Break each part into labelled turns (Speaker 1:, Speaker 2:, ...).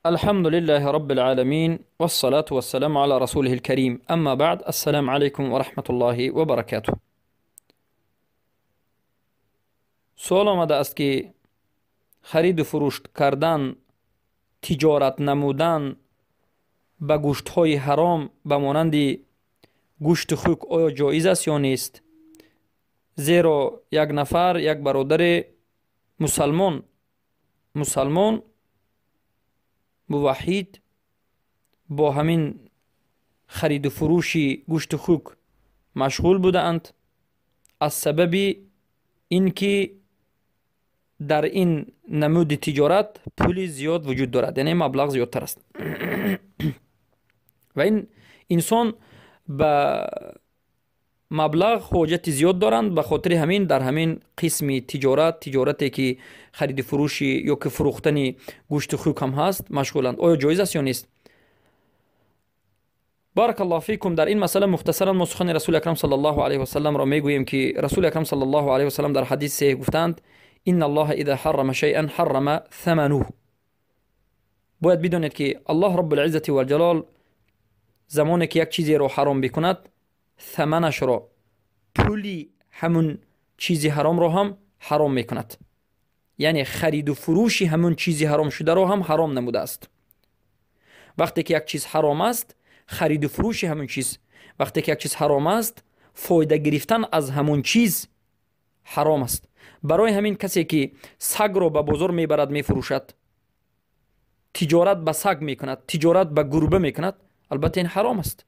Speaker 1: الحمد لله رب العالمين والصلاة والسلام على رسوله الكريم، أما بعد، السلام عليكم ورحمة الله وبركاته. سؤال آمده است که خرید و فروش کردن، تجارت نمودن به گوشت های حرام به مانند گوشت خوک آیا جایز است یا نیست؟ زیرا یک نفر، یک برادر مسلمان موحد با همین خرید و فروش گوشت خوک مشغول بودند، از سبب اینکه در این نمود تجارت پول زیاد وجود دارد، یعنی مبلغ زیادتر است و این انسان به مبلغ حاجت زیاد دارند، به خاطر همین در همین قسم تجارتی که خرید فروشی یا که فروختن گوشت خوک هم هست مشغولند. آیا جایز است یا نیست؟ بارک الله فیکم. در این مسئله مختصرا ما سخن رسول اکرم صلی الله علیه و سلم را میگوییم که رسول اکرم صلی الله علیه و سلم در حدیث گفتند: ان الله اذا حرم شیئا حرم ثمنه. باید بدانید که الله رب العزة والجلال زمانی که یک چیزی را حرام بکند، ثمنش را، پولی همون چیزی حرام را هم حرام میکند، یعنی خرید و فروش همون چیزی حرام شده را هم حرام نموده است. وقتی که یک چیز حرام است، خرید و فروش همون چیز، وقتی که یک چیز حرام است، فایده گرفتن از همون چیز حرام است. برای همین کسی که سگ را به بازار میبرد میفروشد، تجارت به سگ میکند، تجارت به گربه میکند، البته این حرام است.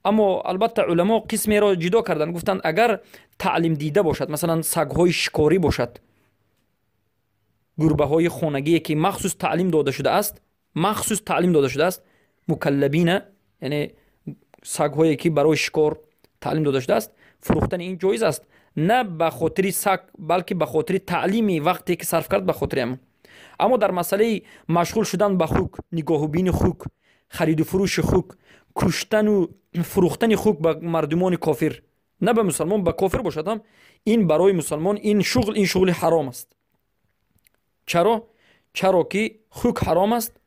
Speaker 1: اما البته علما قسمی را جدا کردند، گفتند اگر تعلیم دیده باشد، مثلا سگ‌های شکاری باشد، گربه های خانگی که مخصوص تعلیم داده شده است، مخصوص تعلیم داده شده است، مکلبینه، یعنی سگ‌هایی که برای شکار تعلیم داده شده است، فروختن این جایز است، نه به خاطر سگ بلکه به خاطر تعلیمی وقتی که صرف کرد به خاطر همون. اما در مسئله مشغول شدن به خوک، نگاهبین خوک، خرید و فروش خوک، کشتن و فروختن خوک به مردمان کافر، نه به مسلمان، به کافر باشد هم، این برای مسلمان این شغل، این شغل حرام است. چرا؟ چرا که خوک حرام است.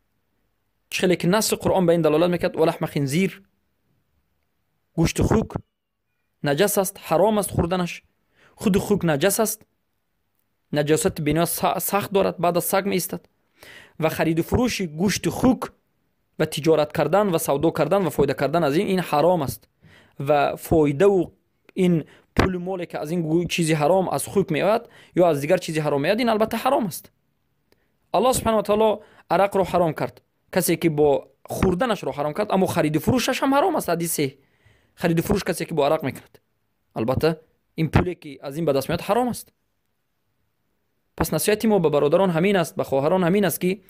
Speaker 1: چخلی که نص قرآن به این دلالت میکرد، ولحم خنزیر، گوشت خوک نجس است، حرام است خوردنش. خود خوک نجس است، نجاست بنا سخت دارد، بعد از سگ می ایستد. و خرید و فروش گوشت خوک و تجارت کردن و سودا کردن و فایده کردن از این حرام است. و فایده و این پول مالی که از این چیزی حرام از خوک میآید یا از دیگر چیزی حرام میآید، این البته حرام است. الله سبحانه و تعالی عرق رو حرام کرد، کسی که با خوردنش رو حرام کرد، اما خرید و فروشش هم حرام است. حدیث خرید و فروش کسی که با عرق میکند، البته این پولی که از این به دست میاد حرام است. پس نصیحت ما به برادران همین است، به خواهران همین است که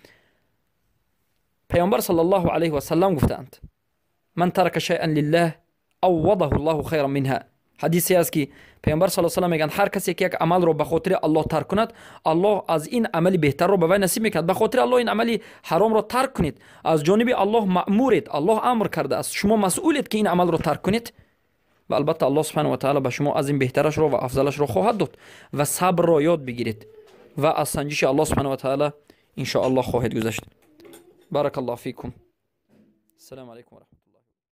Speaker 1: پیامبر صلی الله علیه و سلم گفتند: من ترک شیئا لله عوضه الله خیرا منها. حدیثی است که پیامبر صلی الله علیه و سلم میگن هر کسی که یک عمل رو به خاطر الله ترک کند، الله از این عمل بهتر رو به وی نصیب میکند. به خاطر الله این عمل حرام رو ترک کنید، از جانب الله مأمورید، الله امر کرده است، شما مسئولید که این عمل رو ترک کنید و البته الله سبحانه و تعالی به شما از این بهترش رو و افضلش رو خواهد داد. و صبر رو یاد بگیرید و از سنجش الله سبحانه و تعالی ان شاء الله خواهید گذشت. بارک الله فیکم. السلام علیکم و رحمت.